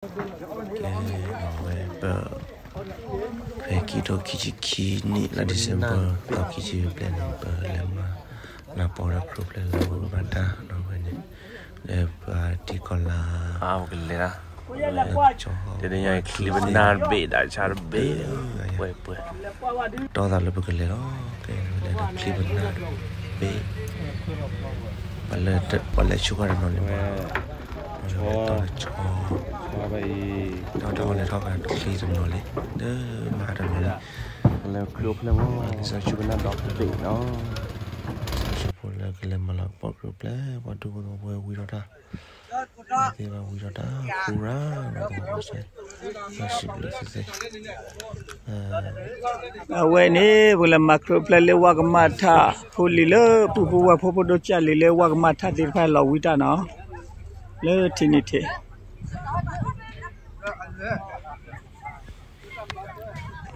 ကဲ အဝဲပ ဖဲခံထိခံဆံခံနံၣ် လါ December သီခံဆံဘျဲၣ်န့ၣ် ပလဲၤမၤလၤကပီၤဒီးခရူၣ်ဖျဲၣ်လၢဝဲကမၤတၢ်နီၤဝဲန့ၣ် လၢပှၤတံၤကီၢ်လါ ကလဲၤ တနံၤညါအံၤ ချံပနၢ်တဘ့ၣ် ဒၣ်ဆါတဘ့ၣ် ပှဲၤပှဲၤ တီသးလၢပကလဲၤလီၤ ကဲ လဲၤဒီးချံပနၢ်တဘ့ၣ် ပှၤလဲၤဆူဃီတနီၤန့ၣ် ပှၤလဲၤတီလၢဆီ တီတၢ်အီၣ်လဲၤထီၣ်ကဒီးချံတနီၤလံ ဒီးမၤတနီၤလံ လၢခရူၣ်ဖျဲၣ်မ့ၢ် လံာ်စီဆှံပနၢ်ဒီဘ့ၣ်နီၤ စီၤၡဖိလၢကလဲၤမၤလၤကပီၤခရူၣ်ဖျဲၣ် ပှၤဒူဖိသဝီဖိဝံထီၣ်တၢ် သ့ၣ်ဘၣ်ဝံထီၣ်တၢ် ဃူရၤ ဒီးသဝီဖိစဲး တၢ်စံးဘျုးသ့ၣ်သ့ၣ် အဝဲန့ၣ် ပကလဲၤမၤခရူၣ်ဖျဲၣ်လၢဝၣ်ကမၣ်ထၣ် ဖိလံၤလၢပူၤဖိဝဲၢ်ဖိ ဖိဒိၣ်ကၢ်လံၤလၢဝၣ်ကမၣ်ထၣ်သ့ၣ်တဖၣ်လီၤဝံတၢ်နီၤ လၢထံနံၤထံး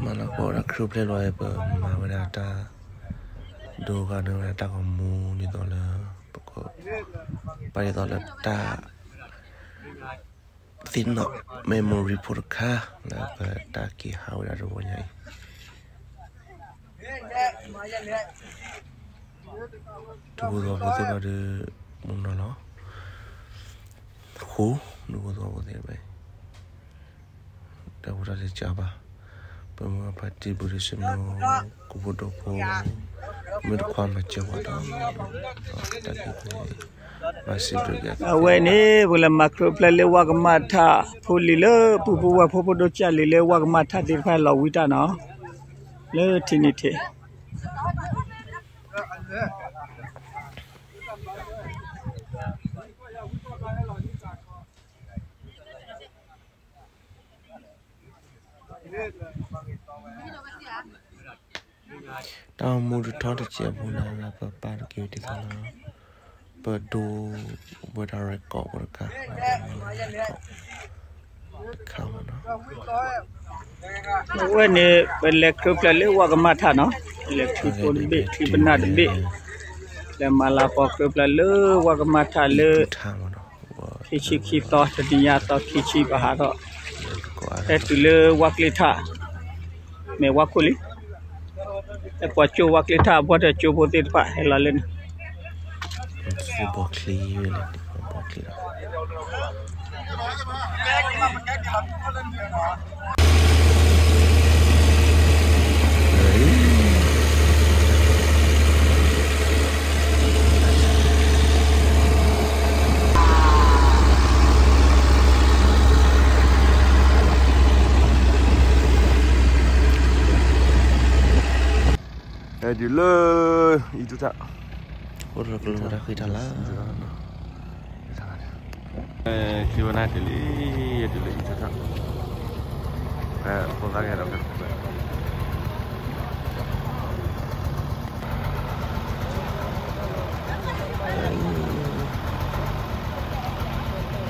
မၤလၤကပီၤဝဲဒၣ်ခရူၣ်ဖျဲၣ်လီၤ ပမၤဝဲဒၣ်တၢ် ဒိဂၤန့ၢ်ဝဲဒၣ်တၢ်ဂီၤမူဒ်သိးလၢ ပက ပာ်ဒ်သိးလၢတၢ် သ့ၣ်နီၣ် memory ဖိတခါ လၢပတၢ်က့ၤဟးဝဲဒၣ်တဝီညါအံၤ ဒူဖိသဝီဖိသ့ၣ်တဖၣ်ဒီး မုၢ်နီၤလီၤ ဃိ ဒူဖိသဝီဖိသ့ၣ်တဖၣ်အံၤ တၢ်ဖိတၢ်လံၤကၢ်ဘၣ် ပမ့ၢ်ပှၤတံၤဖိဒီးစ့မိၢ် ကိၣ်ဖိဒိၣ်ဖိ မ့ၢ်တခွါမၤစၢၤပှၤဒီး တၢ်က့ၤ ဘၣ်စံးဘျုးက့ၤ အဝဲန့ၣ် ပကလဲၤမၤခရူၣ်ဖျဲၣ်လၢဝၣ်ကမၣ်ထၣ် ဖိလံၤလၢပူၤဖိဝဲၢ်ဖိ ဖိဒိၣ်ကၢ်လံၤလၢဝၣ်ကမၣ်ထၣ်သ့ၣ်တဖၣ်လီၤဝံတၢ်နီၤ လၢထံနံၤထံး တၢ်အိၣ်မူတထီတစဲးဖိန့ၣ် ပပာ်တက့ၢ်ဒ်သိးလၢ ပဒိဝဲဒၣ် record ဖိတခါ တခါမ့ၢ်နီၤ အဝဲန့ၣ် ပလဲၤခရူၣ်ဖျဲၣ်လၢဝၣ်ကမၣ်ထၣ်နီၤ လဲၤထံဖိတဘ့ၣ် ထံပနၢ်တဘ့ၣ် လဲၤမၤလၤကပီၤခရူၣ်ဖျဲၣ်လၢဝၣ်ကမၣ်ထၣ်လၢ ခံဆံခံသီ တနံၤညါသီခံဆံပဟးထီၣ် ဟဲတုၤလၢဝၣ်ကျ့ထၣ် မ့ၢ်ဝၣ်ခိၣ်လံ ဟဲပှၤကၠိဝၣ်ကျ့ထၣ် အဘီၣ်တၢ်ကၠိဖိသ့ၣ်တဖၣ် ဟဲလီၤလၢန့ၣ် ဘီချံ ဘီချံလီၤ ဟဲတုၤလၢ အံၤထူၣ်ထၣ် အိၣ်တၢ်ကျိၤတၢ်ဃံတၢ်လၤ ခံဝဲနၤတုၤလံ တုၤလၢအံၤထူၣ်ထ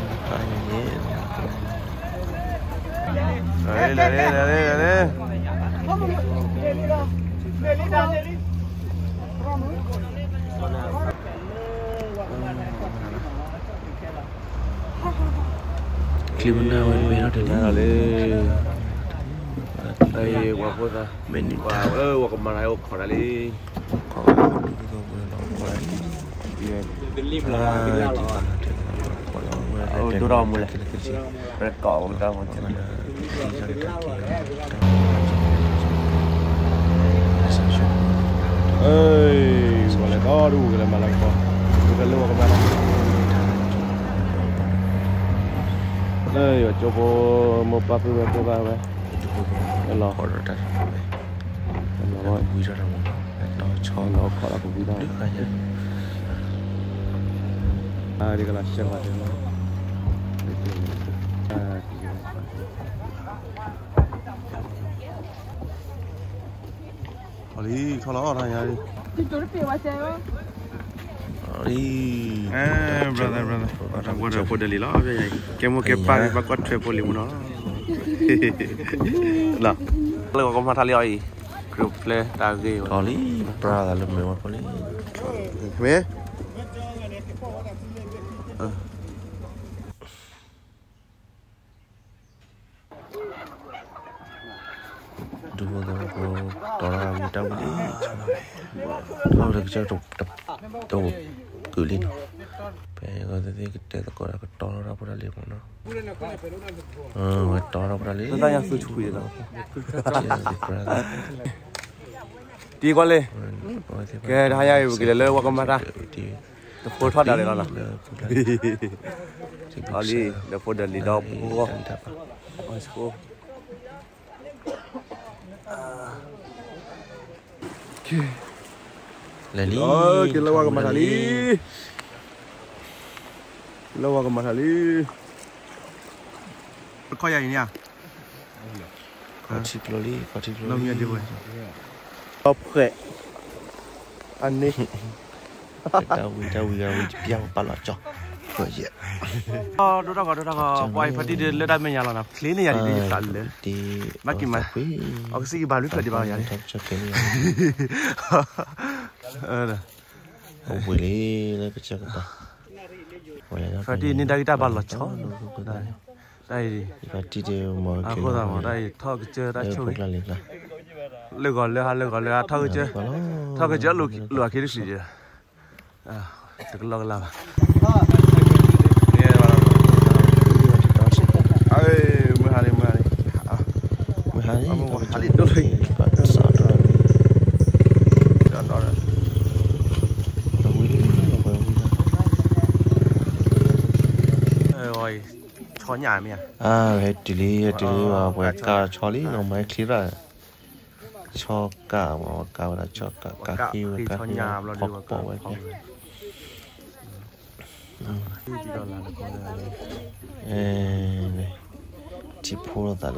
ၣ် ဖိသၣ်ကဲဒီး ချံပနၢ်ဝဲတဘ့ၣ်ထီၣ်တန့ၢ်လံ ပှၤဖိသၣ် မ့ၢ်နံၤတၢ် ဝဲကမၤတၢ်အိၣ်ခိးတၢ်လံ ခိးဝဲဒၣ်ဒူဖိသဝီဖိလီၤ ပှၤ ဒိၣ်ထီၣ်မူလဲၣ် ရကိးဝဲဒၣ်မူလဲၣ် ပလဲၤဒီဒူၣ်ကလဲၤမၤလၤကပီၤ ကလဲၤလၢဝဲကမၤလၤ လၢယွၤကၠိဖိ မိၢ်ပၢ်ဖုဝဲဖိသၣ်ဝဲ လီၤ ဝံထီၣ်တၢ်မူနီၤ လီၤခီၣ်လီၤပဝံထီၣ် ဒ်ကလးရှဲဝဲ လံ ထီၣ်လီၤ တၢ်ညါလံ လံ brother brother ဖိဒလံလီၤ ကဲမိၢ်ကဲပၢ် ဘၣ်ကွၢ်ထွဲဖိလံမူနီၤ လၢကမၤထါလံအီၤအံၤ ခရူၣ်ဖျဲၣ်တၢ်ဂ့ၢ်ဝဲ လံ brother လၢမ့ၢ်ဝဲဖိလံ မ့ၢ် အ brother brother တီထီၣ်ဝံၤတၢ်ဝံၤလံ, ထီၣ်ဝံၤတၢ်ဝံၤလံ, တအိၣ်ကုာ်လံနီၤ, ဖဲအဝဲသ့ၣ်ကတဲသကိးတၢ်ကတီထီၣ်တၢ်ဖိတၢ်လံမ့ၢ်နီၤ, ဝဲတီထီၣ်ဖိတၢ်လံ, တၢ်ညါသူဆူၣ်လီၤ, တံၤကွၢ်လံ, ကဲတဟါညါအံၤ ပကလဲၤလၢဝါကမၤထါ, တဖိထီၣ်ဒၣ်လဲာ်လီၤနီၤ, အလံ, ဒီးဖိဒီးလံၤဒီးဖိဂီၢ်, လဲၤလံ, ကဲလၢဝါကမၤထါလံ, လၢဝါကမၤထါလံ, ခီယၤအံၤန့ၣ်ဧါ, ခီထံကျိလံ, ခီထံကျိလံ, ဒီဖှဲး, အန့ၣ် တၢ်ဝံၤတၢ်ဝံၤဂၤဝံၤတပျၢ်ပပာ်လီၤကၠီ, ဒိၣ်တၢ်ဂီၤဒိၣ်တၢ်ဂီၤ, ပှၤအံၤဖါတံၢ်ဒုးလၢတၢ်မဲာ်ညါလီၤနီၤ, ချ့န့ၢ်ယၤဒ်တယသးလၢ, ဘၣ်က့ၤမး, အကစံၣ်ကဘၣ်ဘျုးဖျၢၣ်ဒံးဘၣ်ယၤ, အဝံၤလံလၢကစၢၢ်ကပၤ, ဖါတံၢ်န့ၣ်တၢ်ဂံၢ်တၢ်ဘါလီၤဆီ, တၢ်အံၤ, ဖါတံၢ်ဒုးမၤအဃိသတးမး တၢ်အံၤထီၣ်ကစၢၢ်တၢ်ဆိၣ်ဂ့ၤ, လၢဂီၤလၢဟါလၢဂီၤလၢဟါထီၣ်ကစၢၢ်, ထီၣ်ကစၢၢ်လိာ်အခံတဖျၢၣ်, တကလီကလီဘၣ်, မုၢ်ဟါလံ, မုၢ်ဟါလံ, မုၢ်ဟါလံ, ဆီညၣ်မ့ၢ်ဧါ, ဟဲတုၤလံ ဟဲတုၤလံ, ပှၤကါဆီလံနီၤ, မၤချံရၣ်, ဆီကါမး, ကါဝဲဒၣ်ဆီကါ, ကါဃ့ဝဲ, ကါဃ့ဝဲဖီကပီၤဝဲ, ထံဖိလိာ်သးလ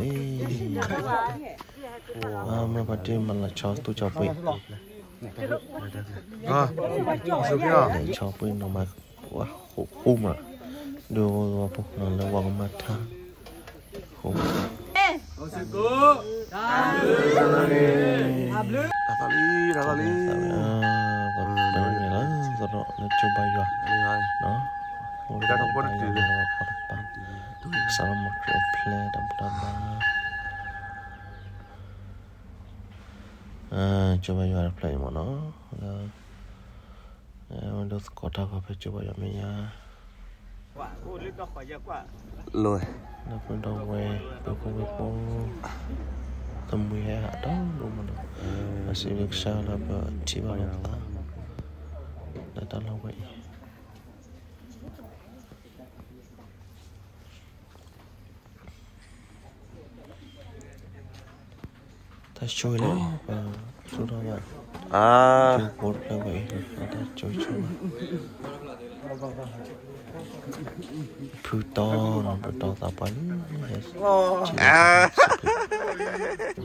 ံ, မ့ၢ်ဖါတံၢ်မၤလီၤဆီသူၣ်ဆီပှ့ၤ, ဆီပှ့ၤနီၤ, မၤဝဲဃိဃိမး, ဒိဝဲပူၤနီၤလၢဝါကမၤထါ, ဃိမး, တၢ်သးလံ, တၢ်သးလံ, ပှၤမ့ၢ်လၢသရီလၢကၠိဘါယွၤ, ကစၢ်လီၤမၤခရံာ်အိၣ်ဖျဲၣ်တၢ်ဘူၣ်တၢ်ဘါ, ကၠိဘါယွၤတဖျၢၣ်အံၤမ့ၢ်နီၤ, လၢ ဒိသကိးတၢ်ဂီၤဖဲကၠိဘါယွၤမဲာ်ညါ, လၢပဒီပုၢ်ဝဲၢ် ပုၢ်ဖိဝဲၢ်ဖိ, သမူဟဲဟးဒီဒိၣ်မးနီၤ, အစံးဘျုးကစၢ်လၢပထံၣ်ဘၣ်လိာ်သး, လၢတၢ်လီၢ်ဝဲအံၤ တၢ်ဆိၣ်ဂ့ၤလၢပသူၣ်ထီၣ်ဘၣ်, ကၠိဖိတဖျၢၣ်ဝဲအံၤ, တၢ်ဆိၣ်ဂ့ၤဆိၣ်ဝါ, ဖုတီနီၤ, ဖုတီသးပှၢ်လံ, ဖးဒိၣ်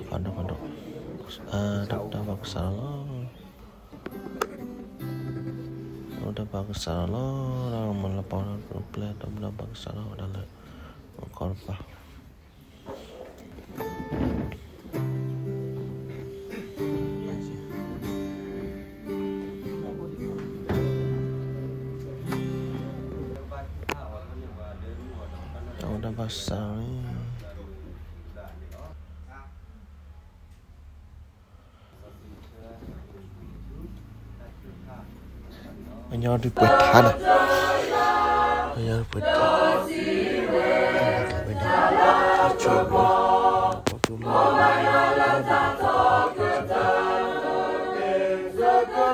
ဖးဒိၣ်, တၢ်ဘၣ်ကစၢ်လီၤ, တၢ်ဘၣ်ကစၢ်လီၤ, တၢ်မၤလၢပှဲၤဒီးပျဲၢ်တၢ်ဘၣ်ကစၢ်လီၤ, ဝဲဒၣ်လၢ ကီၢ်တပၤ တၢ်အိၣ်တၢ်ဘၣ်စးလီၤန့ၣ် အညီဒုးပှဲၤထါနီၤ, အညီဒုးပှဲၤထါ, ဖုတီ ထံၣ်လိာ်သး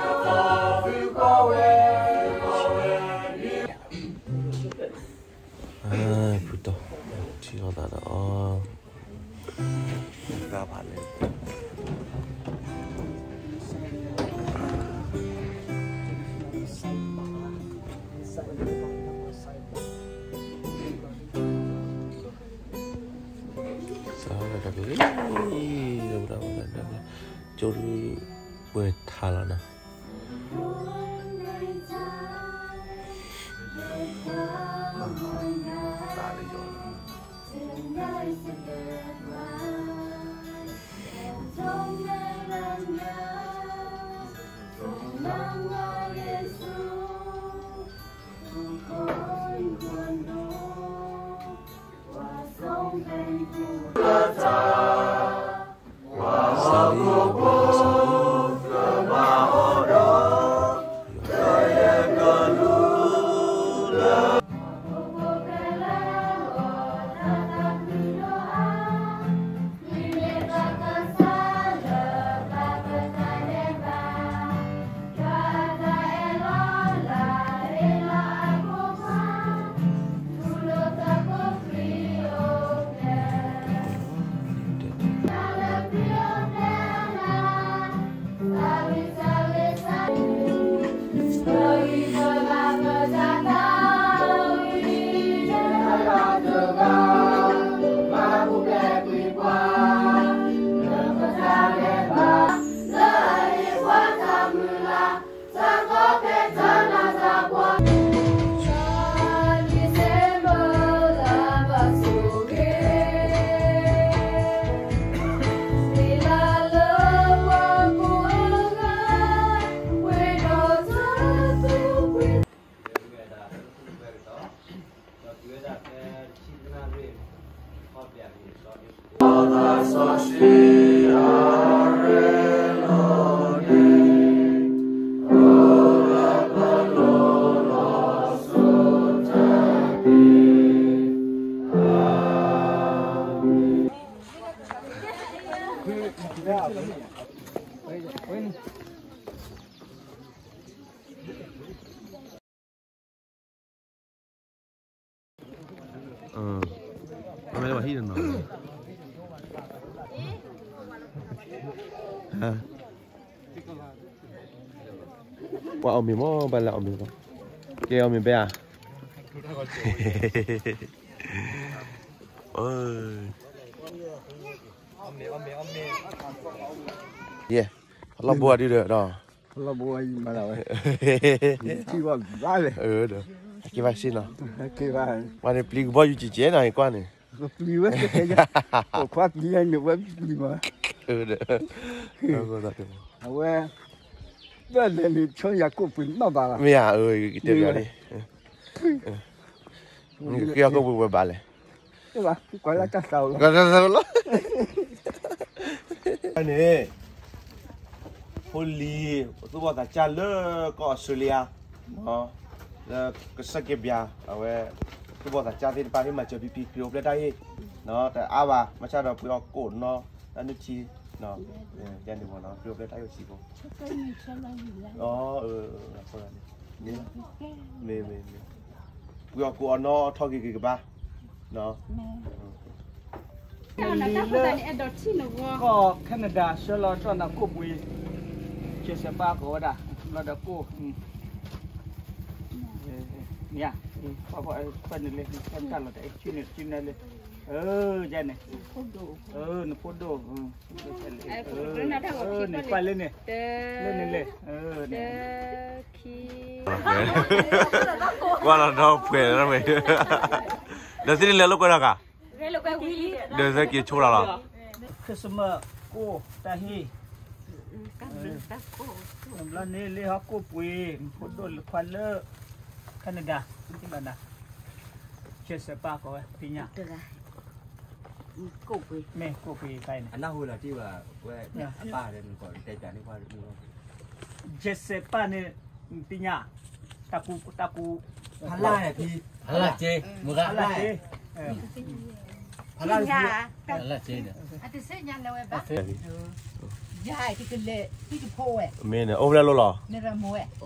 ဒီးအီၤ ဂၤဖးလဲၣ် စးလၢတၢ်ကလံၤ လၢဝဲဒၣ် ကၠိဒုးပှဲၤထါလီၤနီၤ. ပှၤအီၣ်မ့ၤမး ပှၤလၢအီၣ်မ့ၤမး ကဲအီၣ်မ့ၤဘဲဧါ. ယဲ, လီၢ်ဘိအဒုဒီး, လီၢ်ဘိအံၤမၤလၢဝဲ, ထံဘၣ်ဘၣ်လဲၣ်, က့ၤဘၣ်စ့ၢ်နီၤ, ပှၤန့ၣ်ပျံၤကဘီယူၤစဲးစဲးနီၤ အံၤကွၢ်န့ၣ်, ပျံၤဝဲ, ပှၤခွါပျံၤန့ၣ် ဝဲပျံၤမး, အဝဲ, ဒီးလဲၤန့ၣ်ဆိယၤကိၣ်ပှ့ၤနီၣ်ဘၣ်လီၤ, မ့ၢ်ဧါ, အၢ, က့ၤအီၣ်ကိၣ်ပှ့ၤဝဲဘၣ်လဲၣ် ကွၢ်လၢတၢ်သးလီၤ, န့ၣ်, ဖိလံၤ, သူၣ်ဘီၣ်သးစၢ်လၢကီၢ်အီစထြ့လယါ, လၢကစၢၢ်က့ၤဘျါ, အဝဲ, သူၣ်ဘီၣ်သးစၢ်သ့ၣ်တဖၣ် ဟ့ၣ်မၤစၢၤဖံဖံ ပှ့ၤအိၣ်ဖျဲၣ်တၢ်ဟ့ၣ်, တအါဘၣ် မၤဆါဒီးပှ့ၤအီၣ်ကိၣ်နီၣ်, တၢ်နုၢ်ထံ, ယန့ၣ်မ့ၢ်နီၤ ပှ့ၤအိၣ်ဖျဲၣ်တၢ်ဟ့ၣ်အိၣ်စံဖိ, အၢ, မ့ၢ်, မ့ၢ်, ပှ့ၤအီၣ်ကိၣ်အီၣ်နီၣ်ထီၣ်ဂ့ၤဂ့ၤကဘၣ်, လၢ, ကီၢ် Canada ဆှၢလီၤထီၣ်နၤကိၣ်ပှ့ၤ, ကဲးစဲးပၢ်ကိးဝဲဒၣ်, လီၤဒီးကိၣ်, မ့ၢ်ဧါ, ဖဲန့ၣ်လၢ, တၢ်လီၤတၢ်အဲၣ်ဆူန့ၣ် ဆူန့ၣ်လၢ, အၢ, ယန့ၣ်, နဖိဒိၣ်, န့ၣ်ကွၢ်လၢန့ၣ်, လၢန့ၣ်လဲၣ်, ကွၢ်လီၤဒီးပှဲၤလီၤ, ဒီးသ့ၣ်န့ၣ်လဲၤလိာ်ကွဲတဂၤ, ဒီးသ့ၣ်က့ၤဆိလီၤလီၤ, Christmas ကိၣ်တၢ်ဟ့ၣ်, ဘျီန့ၣ်လၢဟီၣ်ကိၣ်ပှ့ၤ နဖိဒိၣ်လၢခွါလၢ Canada, ဘၣ်နၤ, ကဲးစဲးပၢ်ကိးဝဲသ့ၣ်ညါ, မ့ၢ်ကိၣ်ပှ့ၤ, အနၢ်ဟူလီၤတံၢ်ဘၣ်, ဝဲ, အပၢ်ဒီးနကိးတဲပၠးန့ၢ်ပှၤ, ကဲးစဲးပၢ်န့ၣ်, သ့ၣ်ညါ, တၢ်ကူ, တၢ်ကူ, ဖးလၢ်, ဖးလၢ်က့, ဖးလၢ်က့, ဖးလၢ်က့, မ့ၢ်န့ၣ်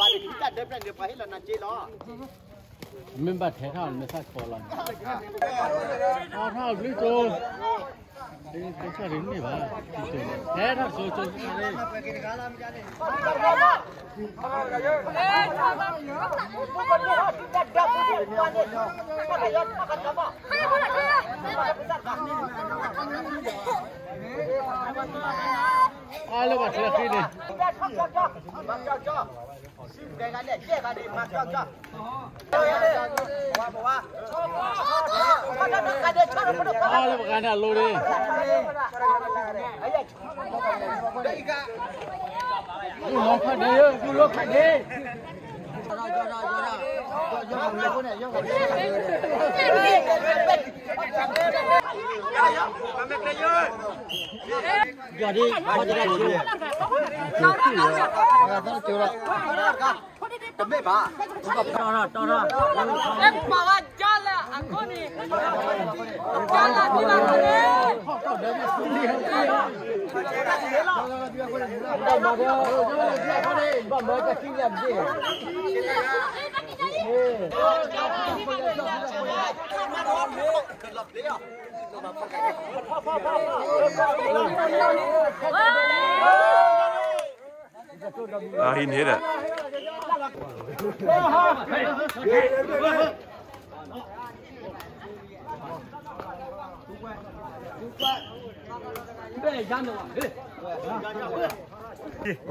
အိၣ်ဖျဲၣ်လိာ်လီၤ, မ့ၢ်ဘၣ်ထဲထီၣ်မ့ၢ်သၣ်ကီလီၤ, အီထီၣ်ဘျုးကၠိ, ထဲထီၣ်ကၠိ, ထဲထီၣ်ကၠိ, အါလၢဘၣ်ချၢဃံန့ၣ်, အါလၢဘၣ်ဃးန့ၣ်အလိၤန့ၣ်, ကူၣ်လီၤခါဒ့, ကူၣ်လီၤခါဒ့. ယီၤဒံး, တမ့ၢ်ဘၣ်, တီၢ်ထီၣ်, တီၢ်ထီၣ်, ဘၣ်မၤတၢ်ခံလၢအဘ့ၣ်, အဟံးန့ၣ်ဒီး,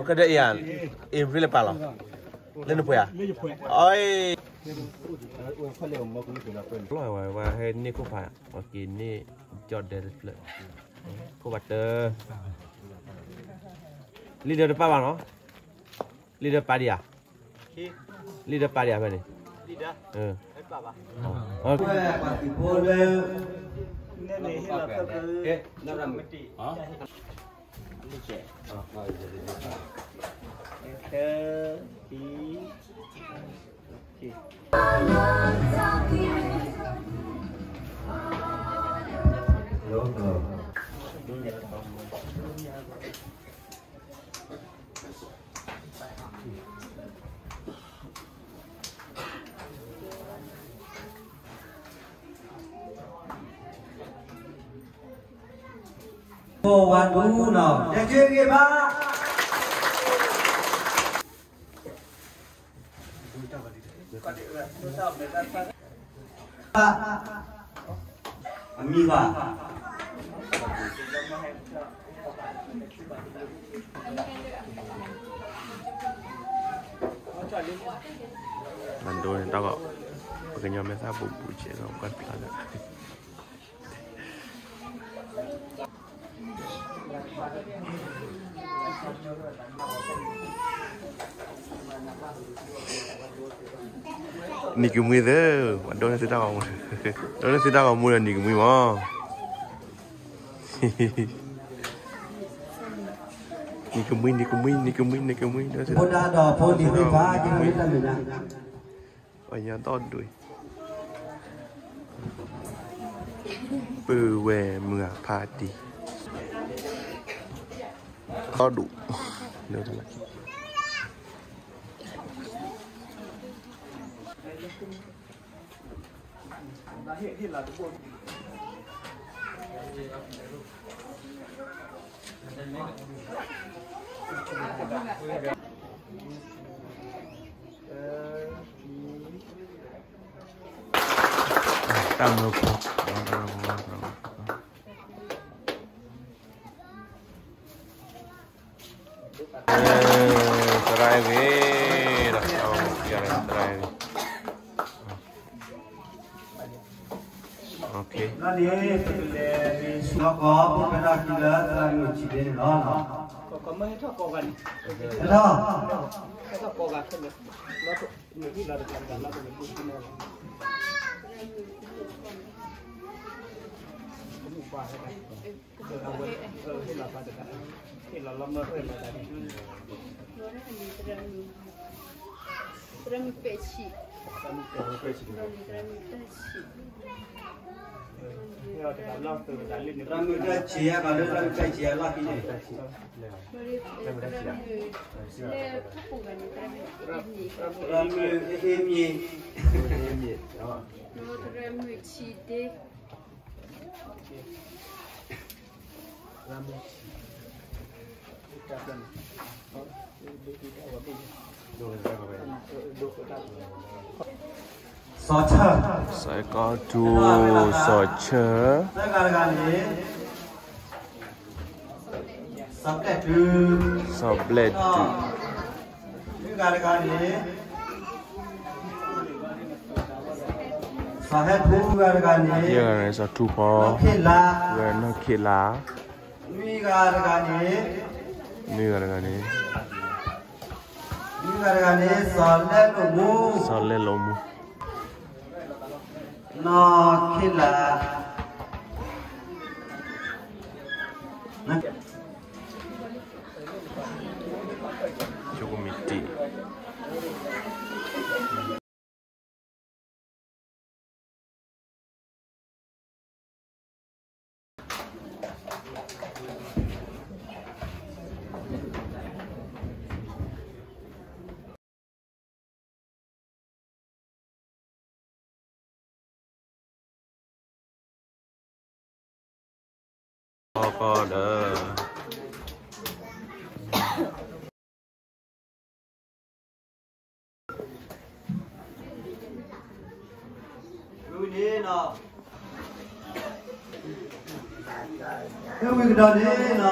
ကဒဲအံၤဧါ, အ့ၣ် ဖဲလၢပာ်လီၤ, လၢနပှဲၤဧါ, အီ, ဝဲဟဲန့ၢ်ခိၣ်ဖး, ပက့ၤန့ၢ်ကၠီၣ်ဒဲတဖျၢၣ်, ခိၣ်ဖးတၢ, လံာ်ဒၢတပာ်ဘၣ်နီၤ, လံာ်ဒၢပာ်ဒံးဧါ, လံာ်ဒၢပာ်ဒံးဧါဖဲန့ၣ် အၢ ပှၤသုးဖိလၢ နဲၣ်န့ၣ်ဟ့ၣ်လီၤသၢဖျၢၣ် သၢ သံ ဖိဝါဒူနီၤ တဲဆၢဂ့ၤဘၣ် အမံၤဘၣ် မၤဒိန့ၣ်တၢ်ဂီၤ ပကညီမဲာ်သၣ်ဘူးဘူးကဲးလီၤ ကွၢ်ဖျါလၢ နံၤကမှံသၢ ဒိးန့ၢ်သုတၢ်ဂီၤမူ ဒိးန့ၢ်သုတၢ်ဂီၤမူဒီးနံၤကမှံမး နံၤကမှံ နံၤကမှံ နံၤကမှံ နံၤကမှံ ဒိးန့ၢ်သုတၢ်ဂီၤမူ ဖိဒါဒီးဖိဒံသ့ၣ်တဖၣ် က့ၤလီၤလၢတၢ်မဲာ်ညါ ပှၤညါဒီဒူၣ်အံၤ ပုၢ်ဝဲၢ်မုၢ်အဖါတံၢ် ဒီဒူၣ် တၢ်မၢဖိ သရၣ်အဂ့ၤ ဒီးသရၣ်အဂ့ၤ သရၣ်အဂ့ၤ လီၤန့ၣ် ပကလဲၤဆူလီၢ်ကီၢ် ပကဒၣ်က့ၤလၢသရၣ်မုၣ်ထံဒဲန့ၣ်လီၤ. ဟဲထီၣ် သရၣ်မုၣ်ပဲာ်ဆံး သရၣ်မုၣ်ပဲာ်ဆံး သရၣ်မုၣ်ပဲာ်ဆံး အလီၢ်ခံန့ၣ် သရၣ်မုၣ်လၢထီၣ်ပူၤဂၤန့ၣ် သရၣ်မုၣ်အ့မ့ၢ် သရၣ်မုၣ်ထံဒဲ စီၤဆၢ စီၤကီၢ်ထူ စီၤဆၢ သၢဂၤတဂၤန့ၣ် စီၤဘျဲၣ်ဒုး စီၤဘျဲၣ်ဒုး လွံၢ်ဂၤတဂၤန့ၣ် စီၤဟဲထူ ဂၤတဂၤန့ၣ် ယဲၢ်ဂၤန့ၣ် စီၤထူဖီ နီၢ်ခ့ၣ်လါ ဂၤနီၢ်ခ့ၣ်လါ နွံဂၤတဂၤန့ၣ် နွံဂၤတဂၤန့ၣ် နွံဂၤတဂၤန့ၣ် စီၤလဲလိာ်မူ စီၤလဲလိာ်မူ နီၢ်ခ့ၣ်လါ ယကမံးတံၢ် ကီကီဒီး ဝံၤန့ၣ်နီၤ ဝံၤကဒီးန့ၣ်နီၤ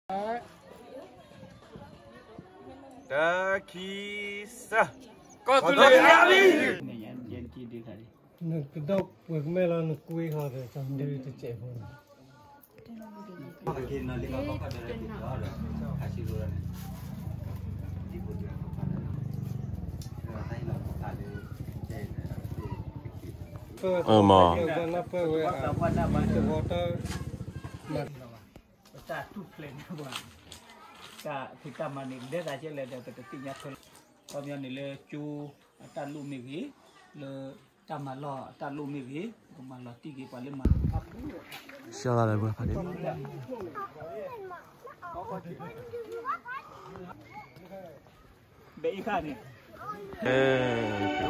တၢ ခံ သၢ, ကီၢ်သူလ့ၤအါမံၤ, နကဒီပုၢ်ဝဲၢ်ကမဲာ်လီၤ နကွ့ဃီဒီး တၢ်ဒုးတစဲးဖိန့ၣ် အၢ မ့ၢ် ပတၢ်ထူၣ်ဖျဲးန့ၣ်ပှၤ တၢ်ဖံးတၢ်မၤန့ၣ် ကဒဲသးကဲလဲၣ်ဒီး ပတသ့ၣ်ညါထွဲလီၤ. ခီပညီန့ၣ်လၢကၠိအတၢ်လိၣ်မ့ၢ်ဂ့ၤ, လၢတၢ်မၤလီၢ်အတၢ်လိၣ်မ့ၢ်ဂ့ၤ, ပမၤလီၤတံၢ်က့ၤပှၤလၢမၤ ရှော့လာတယ်ကွယ်ဖာ်တယ် ဘဲအံၤခါန့ၣ် အဲ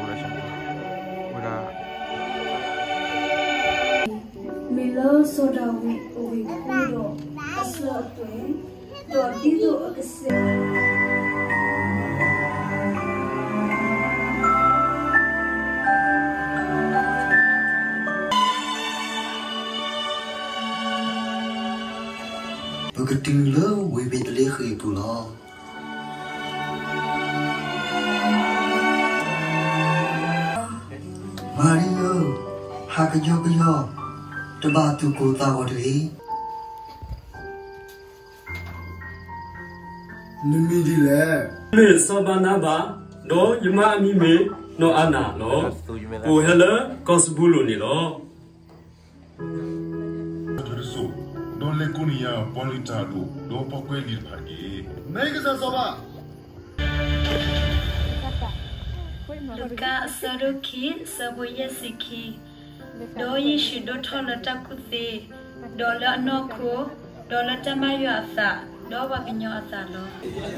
ဝဲဒၣ် မ့ၢ်လၢစီၤဒၤဝံးအဝ့ၢ်အဃိဒီးအဆၢအသွဲၣ်, ဒီးဒ်သိးအကစဲး ပကတုၤလၢဝ့ၢ်ဘ့းသလ့ဃ့ၣ်အပူၤလီၤ. မၤရံဧၢ, ဟးကယီကယီ, တဘၣ်သူၣ်ကိၢ်သးဂီၤတဂ့ၤ. နမံၤဒ်လဲၣ်. မ့ၢ်စီၤဘၤနၤဘၤ, ဒီးယမါအမံၤမ့ၢ်နီၢ်အၤနၤလီၤ. အိၣ်ဟဲလၢကီၢ်စဘူလိၣ်န့ၣ်လီၤ. ဒီးလဲၤကိးန့ၢ်ယၤပှၤလုၢ်တၢ်အဒိၣ်, ဒီးပှၤကွဲးလံာ်တဖၣ်တက့ၢ်. မ့ၢ်ကစၢ်စီၤပၤ လူၤကၣ်အဆၢဒိၣ်ခံ အဆၢဖိယဲၢ်ဆံခံ, ဒီးယ့ၣ်ၡူးဒိၣ်ထီၣ်လၢတၢ်ကူၣ်သ့, ဒီးလၢအနီၢ်ခိ, ဒီးလၢတၢ်မၤယွၤအသး, ဒီးပှၤကညီအသးလီၤ.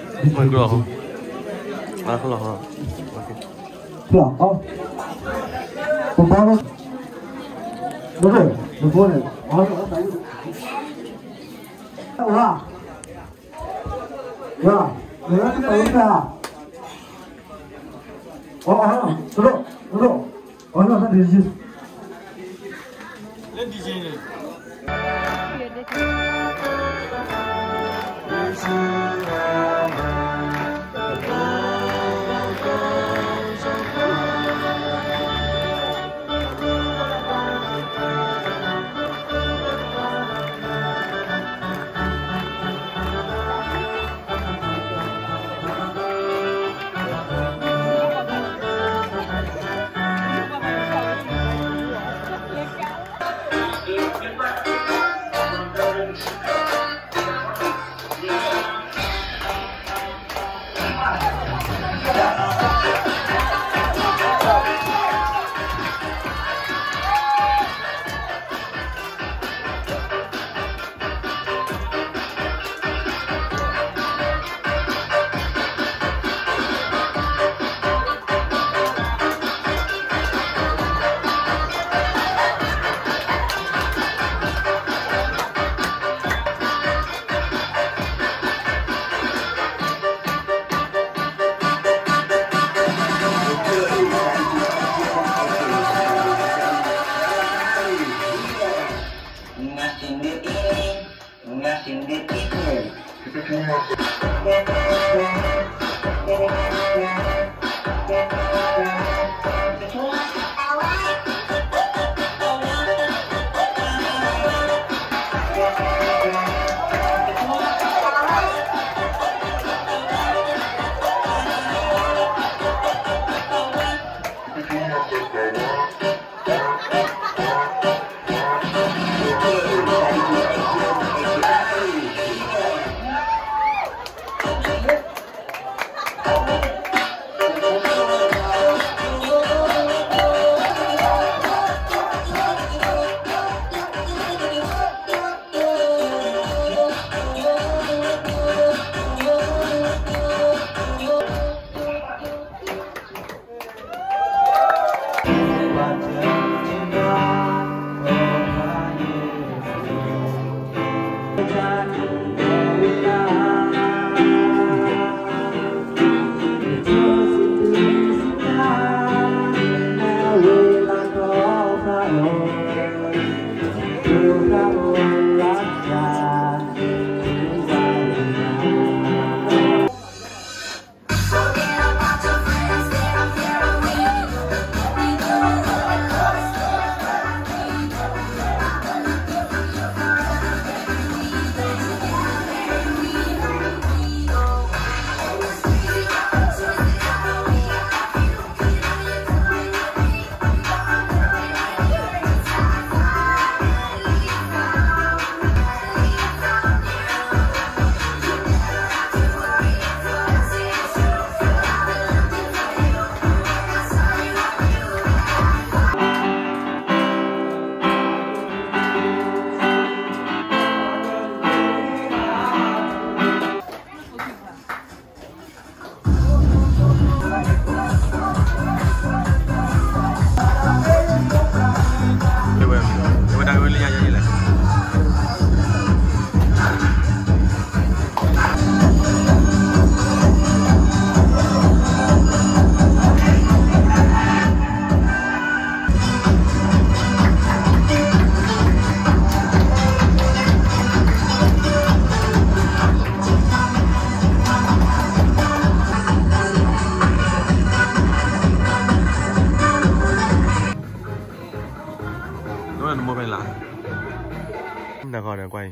နကွၢ်အံၤ,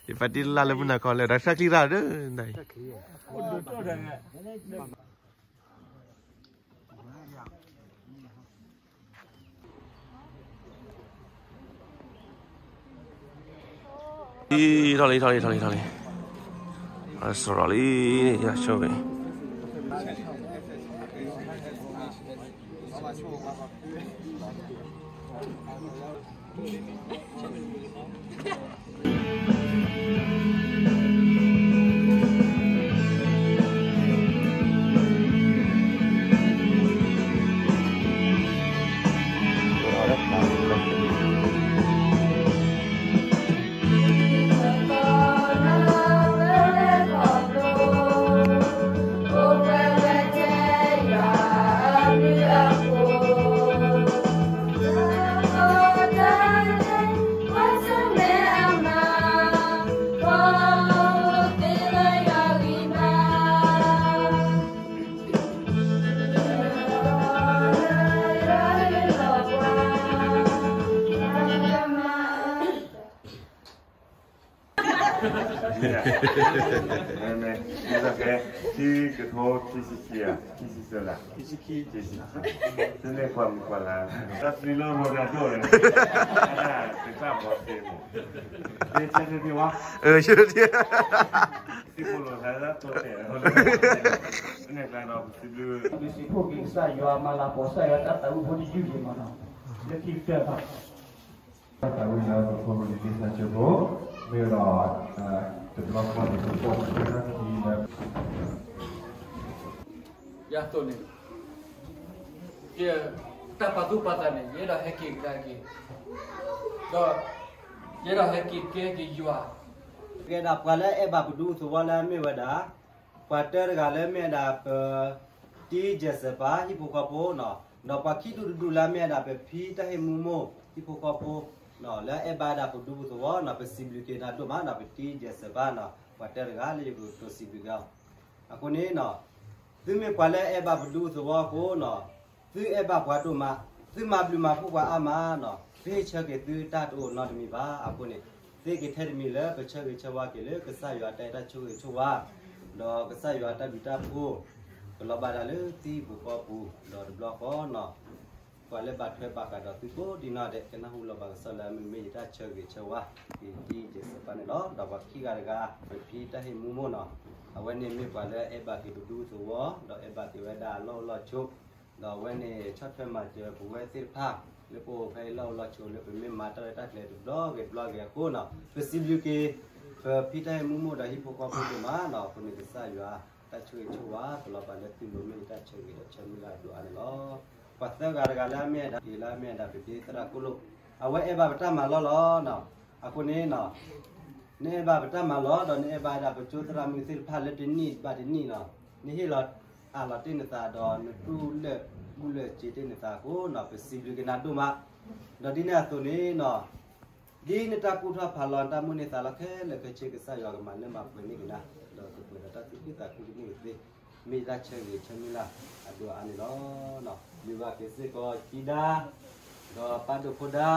ယပာ်တံၢ်လၢ်လၢမုၢ်နၤခီလၢ ဒီးဆၢချံရၣ်ဒီး နအံၤ ထီၣ်လံ ထီၣ်လံ ထီၣ်လံ ထီၣ်လံ, စရီလံ, ယဆိကမိၣ် မ့ၢ်မ့ၢ် ခံကထိခံဆံခံဧါ, ခံဆံသၢလါ, ခံဆံခံ, ခံဆံခံ, သုမ့ၢ်ကွၢ်မုၢ်ကွၢ်လါ, တၢ်ပျံၤလၢရိနၤဒိၣ်န့ၣ်, တၢ်ဘီသ့မး, သ့ဆၢထံဝါ, သ့ဖိလိာ်သးလၢတိတဲာ်, န့ၣ်ကျါဒီးပစံးဘျုး ပစံးဖှိၣ်က့ၤကစၢ်ယွၤမၤလၤကပီၤကစၢ်ယွၤတၢ်သးဝံၣ်ဖိတယုၢ်က့ၤမးနီၤ, လၢခံကတၢၢ်ဘၣ် တၢ်သးဝံၣ်လၢပဖိမုၣ်လံၤက့ၤသးစၢ်ဖိ, မ့ၢ်ဒီး တဘျီဃီန့ၣ်ပကိးပသ့ၣ်နီၣ်ထံလၢ ယၤသိးန့ၣ် ကဲ တၢ်ပာ်သူၣ်ပာ်သးန့ၣ် ယအဲၣ်ဒိးဟဲက့ၤကဒါက့ၤ, ဒီး ယအဲၣ်ဒိးဟဲက့ၤကဲက့ၤယွၤ, ကဲဒၣ်ပှၤလၢအအဲၣ်ဘၣ်ပဒူသဝီလၢအမ့ၢ်ဝဲဒၣ် ပှၤတၢတဂၤလၢမ့ၢ်ဝဲဒၣ်ပ တံယဲၢ်စဲးပၤ ဟံၣ်ဖိဃီဖိနီၤ, ဒီးပှၤခံဒူၣ်တဒူၣ်လၢမ့ၢ်ဝဲဒၣ်ပဖံတၢ်ဟ့ၣ်မူမိၢ် ဟံၣ်ဖိဃီဖိနီၤ လၢအအဲၣ်ဘၣ်ဝဲဒၣ်ပဒူသဝီနီၤ ပစံးဘျုးက့ၤနၤဒိၣ်မးနီၤ ပတံယဲၢ်စဲးပၤနီၤ ပှၤတၢတဂၤလၢယကတိၤစံးဘျုးက့ၤအီၤ, အဃိန့ၣ်နီၤ သုမ့ၢ်ပှၤလၢအအဲၣ်ဘၣ်ပဒူသဝီအဃိနီၤ သုအဲၣ်ဘၣ်ပှၤဒိၣ်မး, သုမၤဘျုးမၤဖှိၣ်ပှၤအါမးနီၤ ပဟ့ၣ်ဆၢက့ၤသုတၢ်တအိၣ်နီတမံၤဘၣ်. အဃိန့ၣ် သ့က့ၤထဲတမံၤလၢပဆၢဂ့ၤဆၢဝါက့ၤလၢကစၢ်ယွၤတၢ်အဲၣ်တၢ်ဆိၣ်ဂ့ၤဆိၣ်ဝါ ဒီးကစၢ်ယွၤတၢ်ဘျုးတၢ်ဖှိၣ် ကလီၤဘၣ်ဒၣ်လၢသုဟံၣ်ပူၤဃီပူၤ ဒီးတဘျီဃီနီၤ ပှၤလၢဘၣ်ထွဲဘၣ်ဃးဒီးသုကိးဒံနီၢ်ဒဲး ကနၢ်ဟူလီၤဘၣ်ကစီၣ်လၢမ့မ့ၢ်ယတၢ်ဆၢဂ့ၤဆၢဝါ က့ၤတံယဲၢ်စဲးပၤန့ၣ်လီၤ. ဒီးပှၤခံဂၤတဂၤ ပဖံတၢ်ဟ့ၣ်မူမိၢ်နီၤ အဝဲန့ၣ်မ့ၢ်ပှၤလၢအအဲၣ်ဘၣ်က့ၤပဒူသဝီ ဒီးအဲၣ်ဘၣ်က့ၤဝဲဒၣ်အလီၢ်အိၣ်လီၢ်ဆိး ဒီးအဝဲန့ၣ်ဆီၣ်ထွဲမၤစၢၤပဝဲသ့ၣ်တဖၣ် လၢပအိၣ်ဖဲအံၤလၢအအိၣ်လီၢ်ဆိးလၢပမ့ၢ်မၤတၢ်ရဲၣ်တၢ်ကျဲၤတဘျီဂ့ၤတဘျီဂ့ၤအဃိနီၤ ပစံးဘျုးက့ၤ ပဖံတၢ်ဟ့ၣ်မူမိၢ်ဒီးဟံၣ်ဖိဃီဖိဒိၣ်မးနီၤ အဃိန့ၣ်ကစၢ်ယွၤ တၢ်ဆိၣ်ဂ့ၤဆိၣ်ဝါ ပလီၤဘၣ်လၢသုလိၤမ့ၢ်ယတၢ်ဆၢဂ့ၤဒီးဆၢမုၢ်လၢ်ဒိၣ်အါန့ၣ်လီၤ. ပှၤသၢဂၤတဂၤလၢအမ့ၢ်ဝဲဒၣ် က့ၤလၢအမ့ၢ်ဝဲဒၣ်ပဒ့သရၣ်ကိၣ်လိၣ် အဝဲအဲၣ်ဘၣ်ပတၢ်မၤလီၢ်လီၤနီၤ အဃိန့ၣ်နီၤ နအဲၣ်ဘၣ်ပတၢ်မၤလီၢ် ဒီးနအဲၣ်ဘၣ်ဝဲဒၣ်ပကၠိသရၣ်မုၣ်သ့ၣ်တဖၣ်လၢတနံၣ်ဘၣ်တနံၣ်နီၤ နဟ့ၣ်လီၤအးလီၤတ့ၢ်နသး ဒီးနတူၢ်လိာ်ကူၣ်လိာ်စ့တ့ၢ်နသးအဃိနီၤ ပစံးဘျုးက့ၤနၤဒိၣ်မး ဒီးဒ်န့ၣ်အသိးန့ၣ်နီၤ ဒ်နတၢ်ကူၣ်ထီၣ်ဖးလီၤနတၢ်မိၣ်န့ၢ်သးလီၤခဲလၢာ်ခဲဆ့ ကစၢ်ယွၤကမၤလၢမၤပှဲၤန့ၢ်က့ၤနၤ ဒီးကပှဲၤဒီးတၢ်သူၣ်ခုသးခုတန့ၢ်ကသ့ မ့ၢ်ယတၢ်ဆၢဂ့ၤဆၢမုၢ်လၢ်အဒိၣ်အါန့ၣ်လီၤ. မုၢ်ဘၣ်က့ၤစ့ၢ်ကီးတံဒါ ဒီးပၢ်ဒိၣ်ဖိဒါ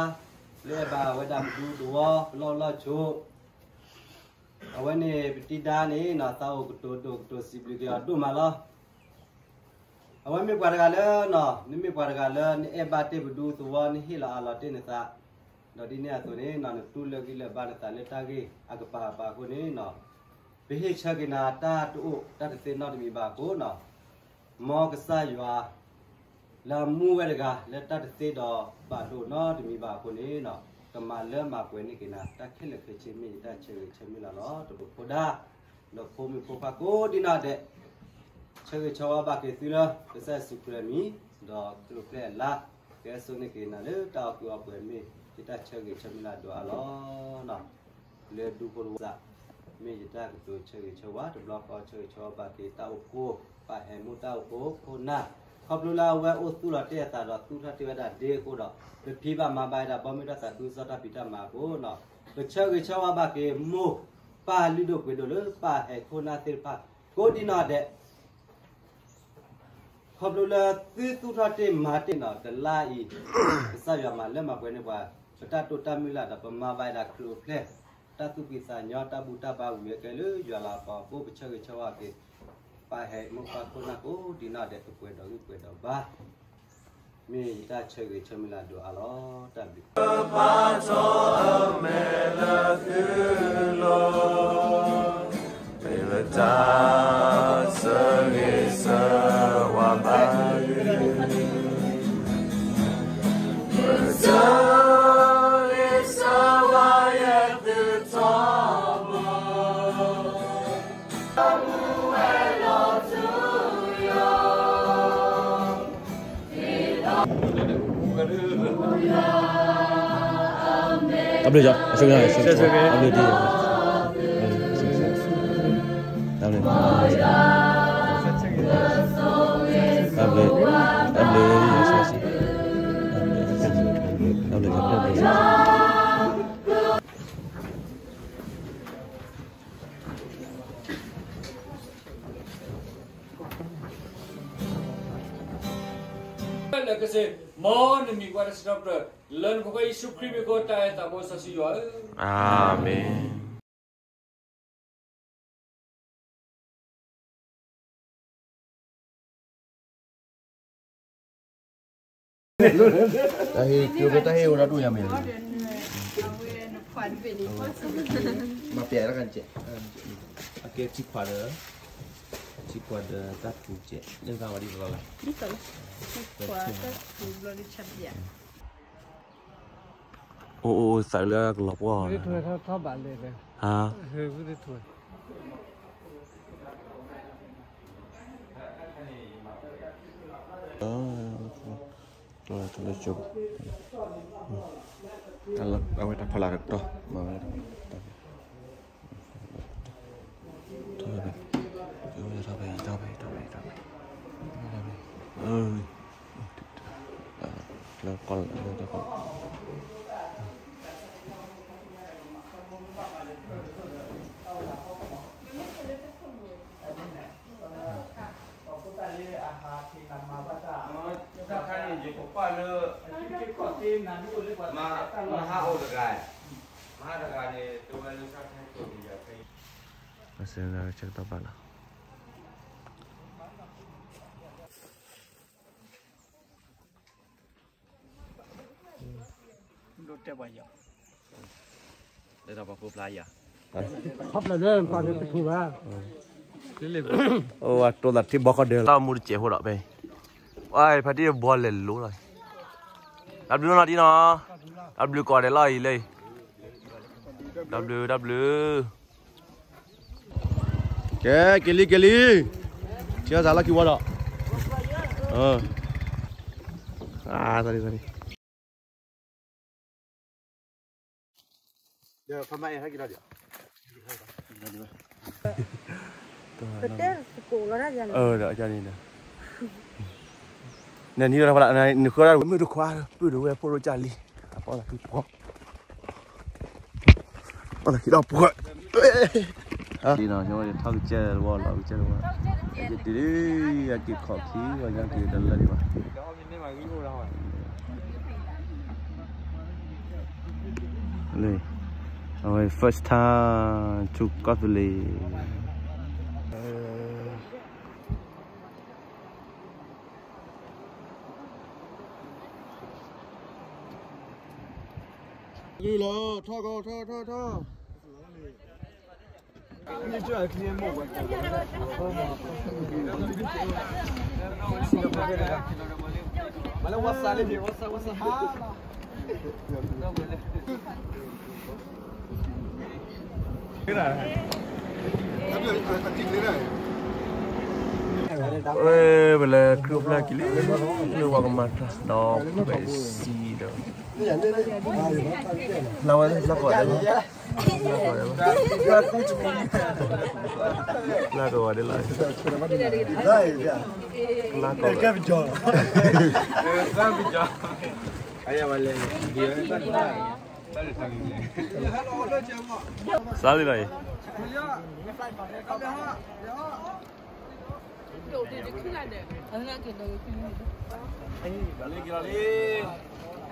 လၢအဲၣ်ဘၣ်ဝဲဒၣ်ပဒူသဝီ ပလီၢ်အိၣ်လီၢ်ဆိး အဝဲန့ၣ်ပတံဒါန့ၣ်နီၤ သးအိၣ်ကတိၤဒိၣ်ကတိၤစံးဘျုးက့ၤအီၤဒိၣ်မးလီၤ. အဝဲမ့ၢ်ပှၤတဂၤလၢနီၤ နမ့ၢ်ပှၤတဂၤလၢနအဲၣ်ဘၣ်တ့ၢ်ပဒူသဝီ နဟ့ၣ်လီၤအးလီၤတ့ၢ်နသး ဒီးဒ်န့ၣ်အသိးန့ၣ်နီၤ နတူၢ်လိာ်ဂံၢ်လိာ်ဘါနသးလၢတၢ်ဂ့ၢ်အကပၤကပၤအဃိန့ၣ်နီၤ ပဟ့ၣ်ဆၢက့ၤနၤတၢ်တအိၣ်တၢ်တသ့နီတမံၤဘၣ်အဃိနီၤ မ်ကစၢ်ယွၤ လၢအမူဝဲတဂၤ လၢတၢ်တသ့ဒီးဘၣ်ဒိနီတမံၤဘၣ်အဃိန့ၣ်နီၤ ကမၤလၢမၤပှဲၤန့ၢ်က့ၤနၤ တၢ်ခဲလၢာ်ခဲဆ့မ့ၢ်ယတၢ်ဆၢဂ့ၤဆၢမုၢ်လၢ်လီၤ. တဘျုးဖိဒါ ဒီးဖိမုၣ်ဖိခွါကိးဒံနီၢ်ဒဲး ဆၢဂ့ၤဆၢဝါဘၣ်က့ၤသုလၢ ကစၢ်ယ့ၣ်ၡူးခရံာ်အမံၤ ဒီးကျိၤကျဲအလါ ကဲဆိန့ၢ်က့ၤနၤလၢတၢ်အီၣ်ကုၢ်အီပှဲၤမ့ၢ် ယတၢ်ဆၢဂ့ၤဆၢမုၢ်လၢ်ဒိၣ်အါလီၤ. လၢဒူဖိတဝီသး မ့ၢ်ယတၢ်ကတိၤဆၢဂ့ၤဆၢဝါ တဘျီဃီဆၢဂ့ၤဆၢဝါဘၣ်က့ၤတၢ်အိၣ်ဖှိၣ် ပၢ်ဟဲမူတၢ်အိၣ်ဖှိၣ်ခိၣ်နၢ် ခီဖျိလၢအဝဲအိၣ်သူၣ်လီၤတ့ၢ်အသးဒီးသူၣ်ထီၣ်တ့ၢ်ဝဲဒၣ်ဒ့အဃိဒီး ပဖံဘၣ်မၤဘၣ်ဝဲဒၣ်ဘီမုၢ်တၢ်သးခုကစီၣ်တၢ်ဖံးတၢ်မၤအဃိနီၤ ပဆၢဂ့ၤဆၢဝါဘၣ်က့ၤမိၢ် ပၢ်လုၢ်ဒိၣ်ပှ့ၤဒိၣ်လၢပၢ်ဟဲခိၣ်နၢ်သ့ၣ်တဖၣ် ကိးဒံနီၢ်ဒဲး ခီဖျိလၢသုသူၣ်ထီၣ်တ့ၢ်မၤတ့ၢ်နီၤ တလါအံၤ ကစၢ်ယွၤမၤလၢမၤပှဲၤန့ၢ်ပှၤ ပတၢ်တိာ်တၢ်မုၢ်လၢ်ဒီး ပမၤဘၣ်ဒၣ်ခရံာ်အိၣ်ဖျဲၣ်, တၢ်သူၣ်ဖှံသးညီ တၢ်ဘူၣ်တၢ်ဘါဝံၤအကဲလၢယွၤလၤကပီၤအဃိ ပဆၢဂ့ၤဆၢဝါက့ၤ ပၢ်ဟဲမုၣ်ပၢ်ခိၣ်နၢ်ကိးဒံးနီၢ်ဒဲး ကပှဲၤဒီးဂံၢ်ပှဲၤဒီးဘါ, မ့ၢ်ယတၢ်ဆၢဂ့ၤဆၢမုၢ်လၢ်ဒိၣ်အါလီၤ. တၢ်ဘျုး ပာ်ထီၣ်အမဲာ်လၢသုလိၤ, မ့ၢ်လၢတၢ်ဆၢဂ့ၤဆၢဝါဘၣ်ယွၤ, ပဆၢဂ့ၤဆၢဝါယဲသုထီဘိ တၢ်ဘျုးယွၤ, အဆိကတၢၢ်, တၢ်ဘျုးတံၢ်, တၢ်ဘျုး, တၢ်ဘျုး, တၢ်ဘျုး, တၢ်ဘျုး, တၢ်ဘျုး, တၢ်ဘျုး. လၢကစ့ၢ် မ်နမံၤကဘၣ်တၢ်စံးထီၣ်ပတြၢၤ လၢနဖိခွါယ့ၣ်ၡူးခရံာ်မံၤအဃိ တၢ်အဲၣ်တၢ်သးဘိစီဆှံယွၤဧၢ, အၤမ့ၣ်. တၢ်ဟ့ၣ် တၢ်ဟ့ၣ်ဝဲဒၣ်တူၢ်ယၤမ့ၢ်, မၤပျဲတၢ်ကဲ, အကဲထံခွးဒီး, ထံခွးဒီးတၢ်ပူၤကဲ, လၢသးဝဲဒ်သိးလီၤ, ထံခွးတၢ်ပူၤဘျီဒ်ဆၣ်ပျဲ အိၣ်အိၣ်အိၣ်သးလၢကလီၤပှီၢ်, ဟါ, အဝဲတၢ်ဖီလာ်တတီၤ, မၤဝဲ ထီၣ်ဖဲ, ထီၣ်ဖဲ, ထီၣ်ဖဲ, ထီၣ်ဖဲ, လၢကီၢ်လၢကီၢ် မဟါအိၣ်တဂၤ, မဟါတဂၤန့ၣ် တဝဲလၢဆၣ်ခဲကိးန့ၣ်ယၤခဲအံၤ, ဆၢကတီၢ်ဘၣ်လီၤ. ဒိၣ်တဲပှၤယီၤ, တဲဒီးပှၤဖိဖျါယၤ, ခီဖျိလၢပှၤတထူဘၣ်, အိၣ်ဝဲတိသးထံဘီခီဒၢးလီၤ, မူတစဲးဖိဒီးဖဲ, ဝဲဖါတံၢ်ဘီလဲၤလိၤလီၤ, တၢ်ဘျုးနီၤတံၢ်နီၤ, တၢ်ဘျုးကိးဂၤဒဲးလီၤအံၤလၢ, တၢ်ဘျုး တၢ်ဘျုး. ကဲ က့ၤလံ က့ၤလံ, ထံၣ်စးလီၢ်ခံဝီဒီး, အ, အ, နနံၤဝဲဒၣ် နဃၢဒၣ်မုၢ်တခွါ ပုၢ်တဝဲၢ်ဖိရိကၢ်လံ, အပီလၢခံပီ ပီလၢခံဒီးပှၤ, ထီၣ်ကစၢၢ်တဝီလီၤ ကစၢၢ်တဝီ, ယတုၤလံ ယက့ၤခီၣ်ခံဂီၤညါက့ၤတလၢဒံးဘၣ်. လၢ အဝဲ first time to ကီၢ်သူလ့ၤ. လံလီၤ ထီၣ်ကီၢ် ထီၣ် ထီၣ် ထီၣ်. ဝဲ ပလဲၤခရံာ်အိၣ်ဖျဲၣ်က့ၤလံ လၢဝၤကမၤတၢ်ဒီး ဖဲစံဒီး ဖျါဝဲလၢဖျါကီးဒဲးလီၤ, ဖျါကီးဒဲးလီၤ, ဖျါကီးဒဲးလီၤ. စးလံလီၤအံၤ, လီၤလံ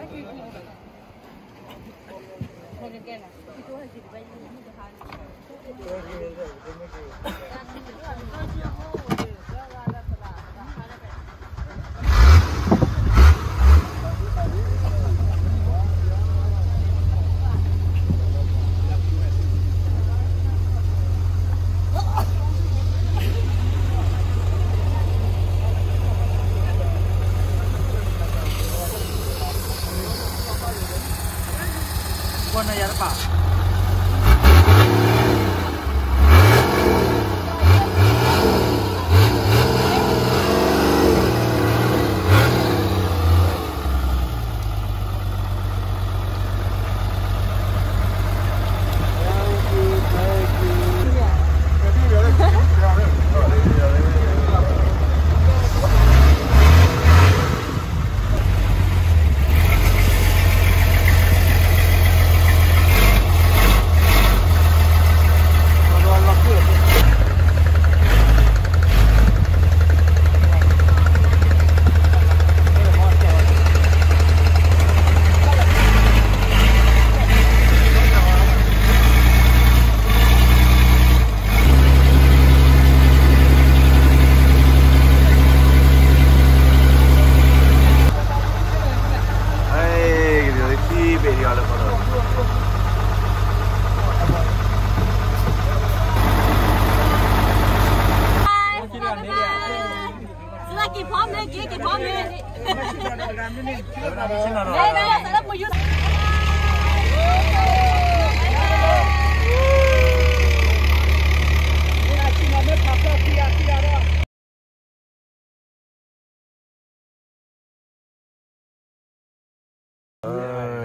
လီၤလံ. က့ၤဖီမ့ၢ်, က့ၤဖီမ့ၢ်.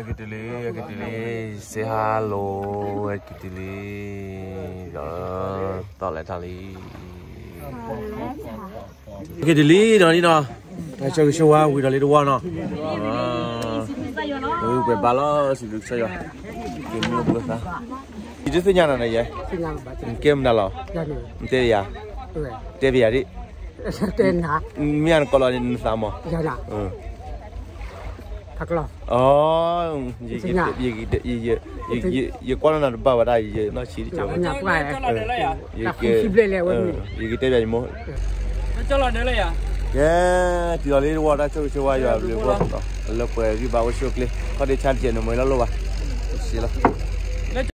က့ၤတုၤလံ, က့ၤတုၤလံ, say hello, က့ၤတုၤလံ, ဒီး သီၣ်လဲၤထီၣ်လံ. က့ၤတုၤလံဒီးနီၤ, တၢ်ဆိၣ်ဂ့ၤဆိၣ်ဝါဝံၤဒီးလံတဝီနီၤ, ဝံၤပှဲၤဘါလီၤ စံးဘျုးကစၢ်ယွၤ, က့ၤမ့ၢ်အိၣ်ဘှံးသါ, ယတသ့ၣ်ညါနၤန့ၣ်ယဲ, နကဲမနုၤလီၤ, နတဲယၤ, တဲပယၤဒ်, မ့ၢ်နကိးလီၤနသးမး, ယကွၢ်လီၤနၤတဘၣ်ဝဲဒၣ်, ယနီၢ်ဆံးတကဲ, ယကတဲပျးယမိၢ်, ကဲ, တုၤလီၤလံတဝီ တၢ်ဆိၣ်ဂ့ၤဆိၣ်ဝါယွၤဘျုးဖှိၣ်, လၢပှဲၤဂံၢ်ဘါအိၣ်ဆူၣ်အိၣ်ချ့, ခီၣ်ဒ့ဆါတကဲးန့ၣ် မ့ၢ်လီၤလိၣ်ဘၣ်, စံးလီၤ.